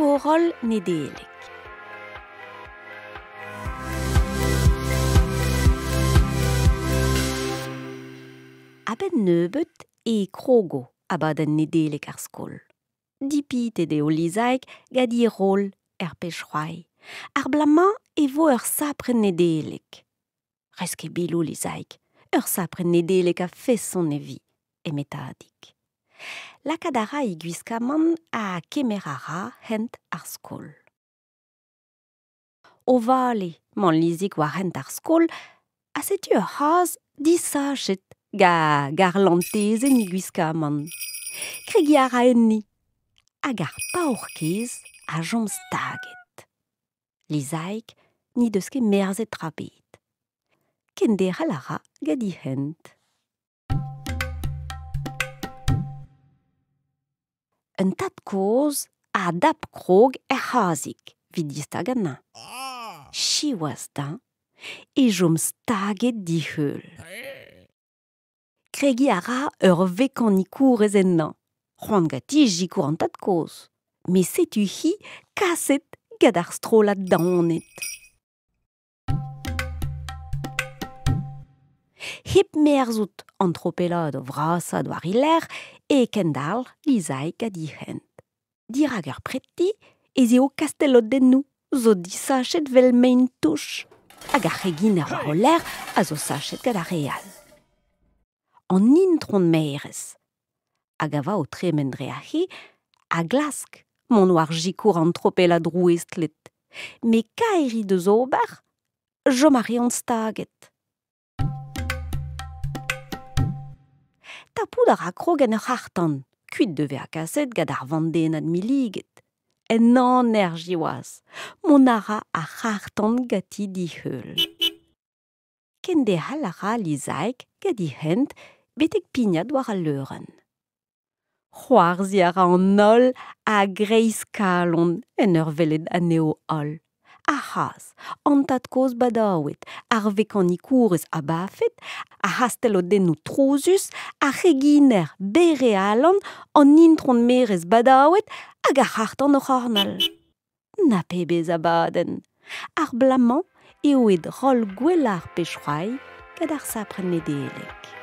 Koroll Nedeleg. A-benn nebeut e krogo abadenn Nedeleg ar skol. Dipitet eo Lizaig gant he roll er pezh-c'hoari. Ar bloaz-mañ e vo ur sapre Nedeleg. Rez ket biloù, Lizaig, ur sapre Nedeleg a-feson e vi, eme Tadig. Lakaat a ra he gwiskamant ha kemer a ra hent ar skol. O vale 'mañ Lizig war hent ar skol ha setu ur c'hazh disachet gant garlantezenn he gwiskamant. Kregiñ a ra enni hag ar paourkaezh a chom staget. Lizaig n'he deus ket merzet tra ebet. Kenderc'hel a ra gant he hent. Un tad-kozh a dap krog er c'hazig evit distagañ anezhañ. Siwazh dezhañ e chom staget d'e heul. Kregiñ a ra ur vekanikourez ennañ, c'hoant ganti sikour an tad-kozh. Met setu-hi kaset gant ar strollad daonet. Hep merzout an tropellad o vrasaat war he lerc'h e kendalc'h Lizaig gant he hent. Dirak ur preti ez eo kastelodennoù zo disachet 'vel mein-touch hag ar c'heginer war o lerc'h a zo sachet gant ar re all. An intron-maerez, hag a oa o tremen dre aze, a glask mont war sikour an tropellad rouestlet. Met kaer he deus ober, chom a reont staget. Tapout a ra krog en ur c'harr-tan, kuit da vezañ kaset gant ar vandennad milliget. En aner siwazh, mont a ra ar c'harr-tan ganti d'he heul. Kenderc'hel a ra Lizaig gant he hent betek pignat war al leurenn. C'hoarzhiñ a ra an holl a-greiz kalon en ur welet anezho holl. Ar c'hazh, an tad-kozh badaouet, ar vekanikourez abafet, ar c'hastelodennoù trouzus, ar c'heginer berr-e-alan, an intron-maerez badaouet hag ar c'harr-tan oc'h ornal. Na pebezh abadenn! Ar bloaz-mañ eo aet roll gwellañ ar pezh-c'hoari gant ar sapre Nedeleg.